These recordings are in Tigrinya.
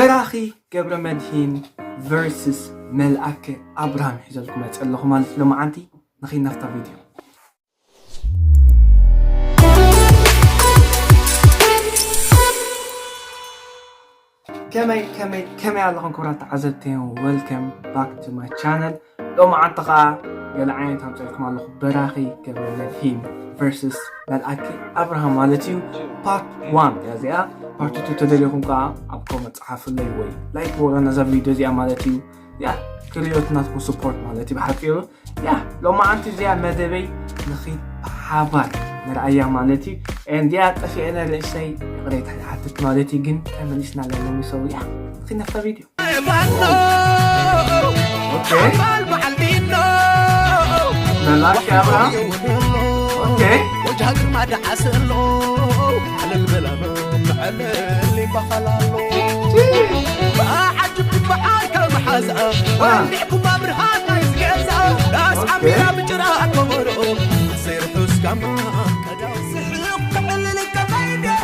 በራኺ ገብረ መድሂን ቨርስስ መልኣከ ኣብርሃም ሒዘልኩም መፅእ ኣለኹ ማለት ሎማዓንቲ። ንኺድ ናብታ ቪድዮ። ከመይ ከመይ ከመይ ኣለኹም ክቡራት ተዓዘብቲ? Welcome back to my channel። ሎማዓንቲ ኸዓ ገለ ዓይነት ኣምፀልኩም ኣለኹ። በራኺ ገብረ መድሂን ቨርስስ መልኣከ ኣብርሃም ማለት እዩ። ፓርት ዋን እያ እዚኣ። ፓርት ቱ ተደሊኹም ከዓ ኣብ ኮመንት ፀሓፉለይ ወይ ላይክ በሉና ነዛ ቪድዮ እዚኣ ማለት እዩ። ያ ክሪኦት ናትኩም ስፖርት ማለት እዩ ብሓፂሩ። ያ ሎማዓንቲ እዚኣ መደበይ ንኺድ ብሓባር ንርኣያ ማለት እዩ። And ያ ጠፊአና ርእሰይ ይቕሬታ ይሓትት ማለት እዩ። ግን ተመሊስና ኣለና ሰው። ያ ንኺድ ናብታ ቪድዮ። ኦኬ። መላክ ኣብርሃም። ኦኬ።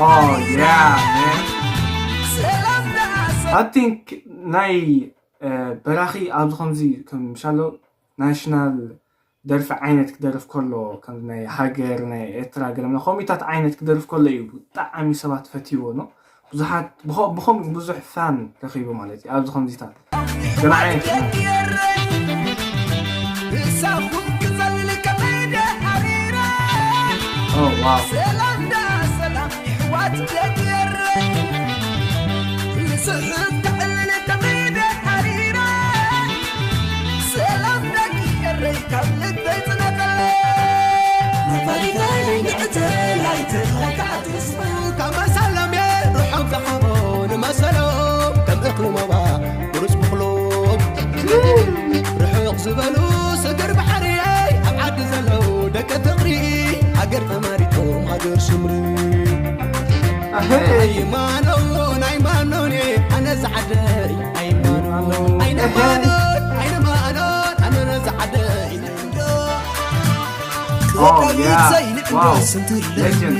Oh, yeah, man. I think ናይ በራኺ ኣብዚ ከምዚ ከም ምሻሎ ናሽናል ደርፊ ዓይነት ክደርፍ ከሎ ከም ናይ ሃገር ናይ ኤርትራ ገለምና ኮሚታት ዓይነት ክደርፍ ከሎ እዩ ብጣዕሚ ሰባት ፈትይዎ ነው። ብዙሓት ብኸ- ብኸምኡ ብዙሕ ፋን ረኺቡ ማለት እዩ ኣብዚ ከምዚታት ገለ ዓይነት። Oh, wow. Oh, yeah. Wow. Legend.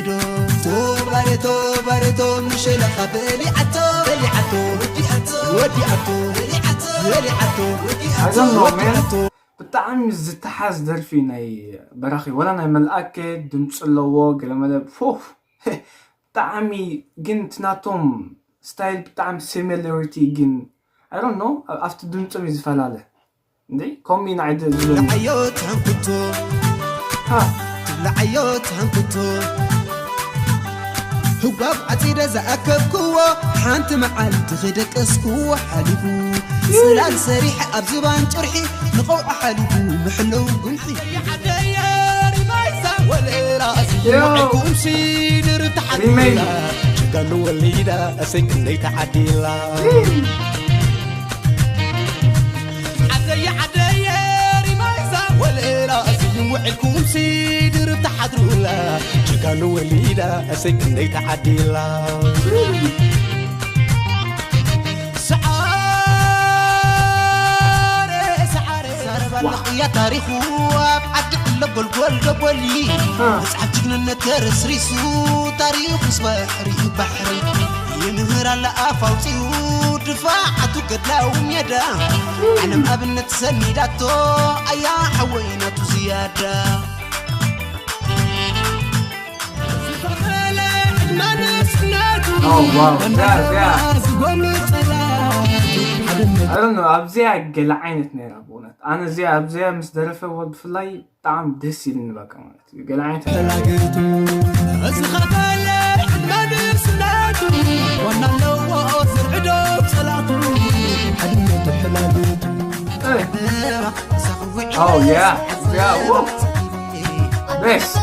I don't know, man. ብጣዕሚ ዝተሓዝ ደርፊ ናይ በራኺ ወላ ናይ መልኣከ ድምፂ ኣለዎ ገለመለ ፎፍ ብጣዕሚ ግን ትናቶም ስታይል ብጣዕሚ ሲሚላሪቲ ግን I don't know ኣብቲ ድምፆም እዩ ዝፈላለ እንዴ ኮሚ ናይ ዝብለኒ ትብለዓዮ ትሃንኩቶ ትብለዓዮ ትሃንኩቶ ህጓብ ዓፂደ ዝኣከብክዎ ሓንቲ መዓልቲ ክደቀስክዎ ሓሊፉ ፅላል ሰሪሐ ኣብ ዝባን ጭርሒ ንቐውዒ ሓሊፉ ምሕለው ጉንሒ ጀጋኑ ወሊዳ እሰይ ክንደይ ተዓዲላ ዓደየ ዓደየ ሪማይዛ ወለላ እዚን ውዕልኩም ሲድር ተሓድሩላ ጀጋኑ ወሊዳ እሰይ ክንደይ ተዓዲላ ሰዓረ ሰዓረ ዛረባ ለቕያ ታሪኹ ኣብ ዓዲ ዕሎ ጎልጎል ደጎሊ መፅሓፍ ጅግንነት ተረስሪሱ ታሪኹ ስበሕሪ ባሕሪ ይምህር ኣለ ኣፍ ኣውፂኡ ድፋዓቱ ገድላዊ ሜዳ ዓለም ኣብነት ሰኒዳቶ ኣያ ሓወይ ናቱ ዝያዳ Oh, wow. Yeah, yeah. I don't know ኣብዚኣ ገለ ዓይነት ነይራ ብእውነት ኣነ እዚኣ ኣብዚኣ ምስ ደረፈዎ ብፍላይ ብጣዕሚ ደስ ኢልኒ በቃ ማለት እዩ ገለ ዓይነት ተላገቱ እዚ ኸበለ ዕድመ ንእስነቱ ዋና ኣለዎ ዝርዕዶ ጸላቱ ሓድነቱ ሕላገቱ Oh, yeah. Yeah. Woo. Best.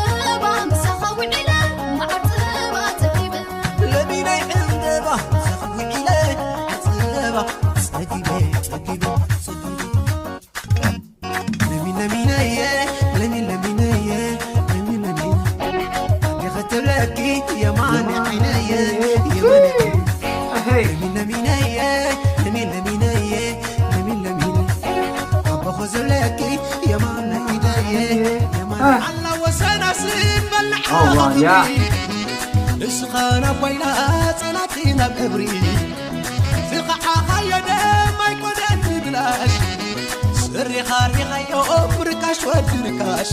ወዲ ርካሽ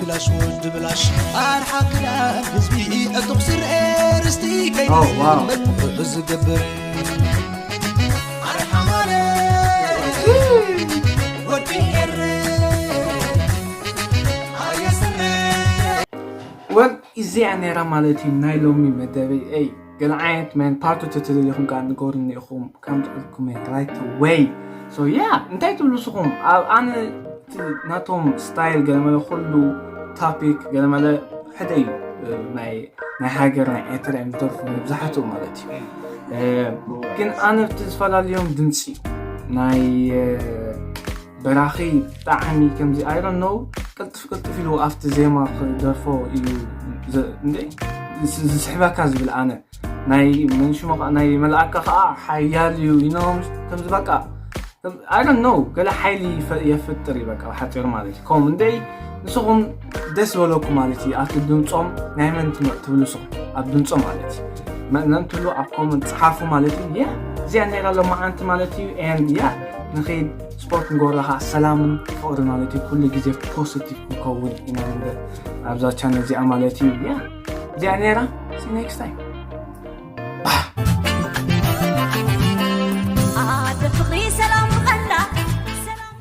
ብላሽ ወዲ ብላሽ ኣርሓ ክዳን ህዝቢ ዕጡቕ ስርኤ ርስቲ Oh, wow. ከይዝመት ዝገብር ኣርሓ ማለት ወዲ ኤረ ኣየስነ ወል እዚኣ ነይራ ማለት እዩ ናይ ሎሚ መደበይ። ይ ገለ ዓይነት መን ፓርቱ ተተደሊኹም ከዓ ንገሩኒ ኢኹም ከምፅእልኩም right away። So yeah እንታይ ትብሉ ስኹም? ኣብ ኣነ እቲ ናቶም ስታይል ገለመለ ኩሉ ታፒክ ገለመለ ሕደ እዩ። ናይ ናይ ሃገር ናይ ኤርትራ እዮም ዝደርፉ መብዛሕትኡ ማለት እዩ። ግን ኣነ እቲ ዝፈላለዮም ድምፂ ናይ በራኺ ብጣዕሚ ከምዚ I don't know ቅልጥፍ ቅልጥፍ ኢሉ ኣብቲ ዜማ ክደርፎ እዩ። ዝስሕበካ ዝብል ኣነ ናይ መንሽሞ ናይ መልኣካ ከዓ ሓያል እዩ ኢኖም ከምዚ በቃ I don't know ገለ ሓይሊ የፍጥር እዩ በቃ ሓፂሩ ማለት እዩ። ከምኡ እንደይ ንስኹም ደስ ዝበለኩ ማለት እዩ ኣብቲ ድምፆም ናይ መን ትብሉ ስኹም ኣብ ድምፆ ማለት እዩ መእመን ትብሉ ኣብ ኮመንት ፀሓፉ ማለት እዩ። እዚኣ ነይራ ሎማዓንቲ ማለት እዩ። And yeah ንኸይድ ስፖርት ንገብሮ ከዓ ሰላምን ፍቕሪ ማለት እዩ ኩሉ ግዜ ፖዚቲቭ ክንከውን ኢና ንበር ኣብዛ ቻነል እዚኣ ማለት እዩ። Yeah እዚኣ ነይራ። See you next time. ኣደ ፍቕሪ ሰላም ብቐንዳ ሰላም